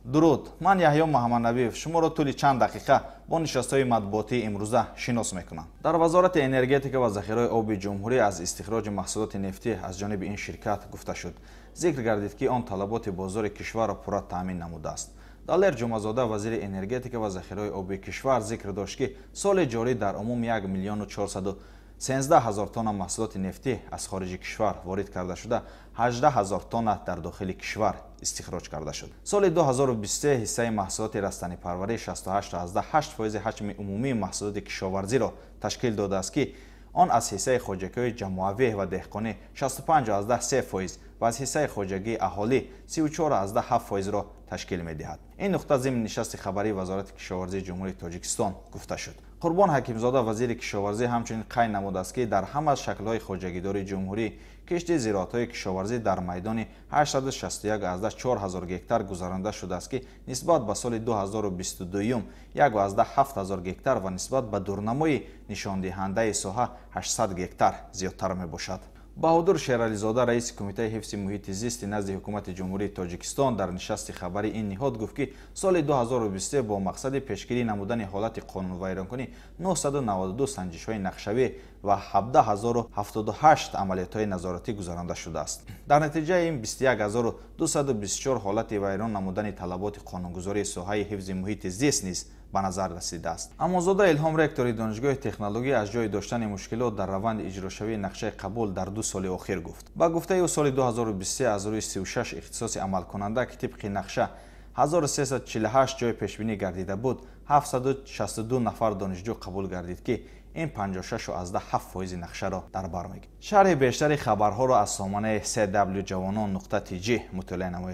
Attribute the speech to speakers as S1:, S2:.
S1: Дуруд, ман Яҳё Муҳаммаднабиев шуморо тӯли чанд дақиқа бо нишастҳои матбуотии имрӯза шинос мекунам. Дар Вазорати энергетика ва захираҳои оби ҷумҳурӣ аз истихроҷи маҳсулоти нефтӣ аз ҷониби ин ширкат гуфта шуд. Зикр гардид, ки он талаботи бозори кишварро пурра таъмин намудааст. Далер Ҷумазода, вазири энергетика ва захираҳои оби кишвар, зикр дошт, ки соли ҷорӣ дар умум 1 413 000 тонна маҳсулоти нефтӣ аз хориҷи кишвар ворид карда шуда, 18 ҳазор тонна дар дохили кишвар истихроҷ карда шуд. Соли 2023 ҳиссаи маҳсулоти растанипарварӣ 68,8% ҳаҷми умумии маҳсулоти кишоварзиро ташкил додааст, ки он аз ҳиссаи хоҷагиҳои ҷамоавӣ ва деҳқонӣ 65,3% ва аз ҳиссаи хоҷагии аҳолӣ 34,7%-ро ташкил медиҳад. Ин нуқта зимни нишасти хабарии Вазорати кишоварзии Ҷумҳурии Тоҷикистон гуфта шуд. Қурбон Ҳакимзода, вазири кишоварзӣ, ҳамчунин қайд намудааст, ки дар ҳама шаклҳои хоҷагидории ҷумҳурӣ кишти зироатҳои кишоварзӣ дар майдони 861,4 ҳазор гектар гузаронида шудааст, ки нисбат ба соли 2022 1,7 ҳазор гектар ва нисбат ба дурнамои нишондиҳандаи соҳа 800 гектар зиёдтар мебошад. Баҳодур Шерализода, раиси Кумитаи ҳифзи муҳити зисти назди Ҳукумати Ҷумҳурии Тоҷикистон, дар нишасти хабарии ин ниҳод гуфт, ки соли 2023 бо мақсади пешгирӣ намудани ҳолати қонунвайронкунӣ 992 санҷишҳои нақшавӣ ва 17 078 амалиётҳои назоратӣ гузаронда шудааст. Дар натиҷаи ин 21 224 ҳолати вайрон намудани талаботи қонунгузории соҳаи ҳифзи муҳити зист низ ба назар расидааст. Амонзода Илҳом, ректори Донишгоҳи технологӣ, аз ҷой доштани мушкилот дар раванди иҷрошавии нақшаи қабул дар 2 соли охир гуфт. Ба гуфтаи ӯ, соли 2023 аз рӯи 36 ихтисоси амалкунанда, ки тибқи нақша 1348 ҷой пешбинӣ гардида буд, 762 нафар донишҷӯ қабул гардид, ки ин 56,7% нақшаро дар бар мегирад. Шарҳи бештари хабарҳоро аз сомонаи cw ҷавонон.tj мутолиа намоед.